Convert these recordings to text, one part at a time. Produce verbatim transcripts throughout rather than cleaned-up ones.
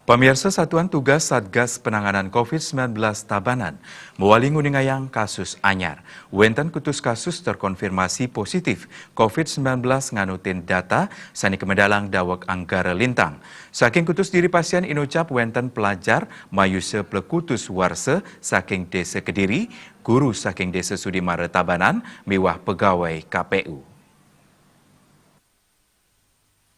Pamirsa, Satuan Tugas Satgas Penanganan covid sembilan belas Tabanan mawali nguningayang kasus anyar. Wénten kutus kasus terkonfirmasi positif covid sembilan belas nganutin data sané kamedalang daweg Anggara Lintang. Saking kutus diri pasién inucap wénten pelajar mayusa plekutus warsa saking Désa Kediri, guru saking Désa Sudimara Tabanan, miwah pegawai K P U.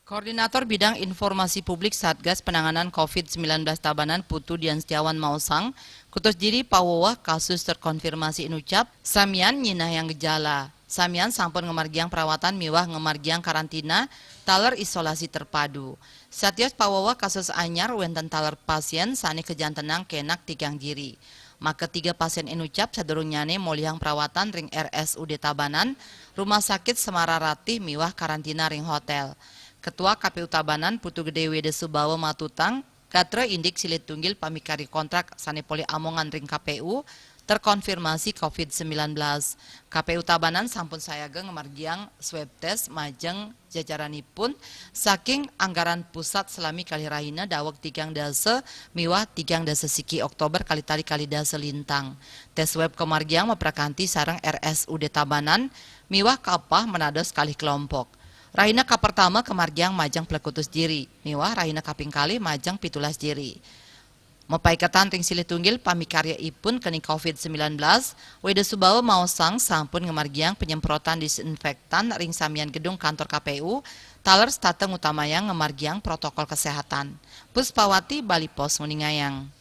Koordinator Bidang Informasi Publik Satgas Penanganan covid sembilan belas Tabanan Putu Dian Setiawan maosang, kutus diri paweweh kasus terkonfirmasi inucap, samian nyinahang gejala. Samian sampun ngamargiang perawatan miwah ngamargiang karantina taler isolasi terpadu. Satios paweweh kasus anyar wénten taler pasién sané kajantenang kénak tigang diri. Maka tiga pasién inucap sadurungnyané molihang perawatan ring R S U D Tabanan, Rumah Sakit Semara Ratih miwah karantina ring hotél. Ketua K P U Tabanan Putu Gedé Wéda Subawa matutang, gatra indik silih tunggil pamikarya kontrak sané polih amongan ring K P U terkonfirmasi covid sembilan belas. K P U Tabanan sampun sayaga ngamargiang swab test majeng jajaranipun saking anggaran pusat salami kalih rahina daweg tigang dasa miwah tigang dasa siki Oktober kalih tali kalih dasa lintang. Tes swab kamargiang maprakanti sareng R S U D Tabanan miwah kapah manados kalih kelompok. Rahina kapertama kamargiang majeng plekutus diri, miwah rahina kaping kalih majeng pitulas diri. Mapaiketan ring silih tunggil pamikaryaipun keni covid sembilan belas, Wéda Subawa maosang sampun ngamargiang penyemprotan disinfektan ring samian gedung kantor K P U, taler setata ngutamayang ngamargiang protokol kesehatan. Puspawati, Bali Post, nguningayang.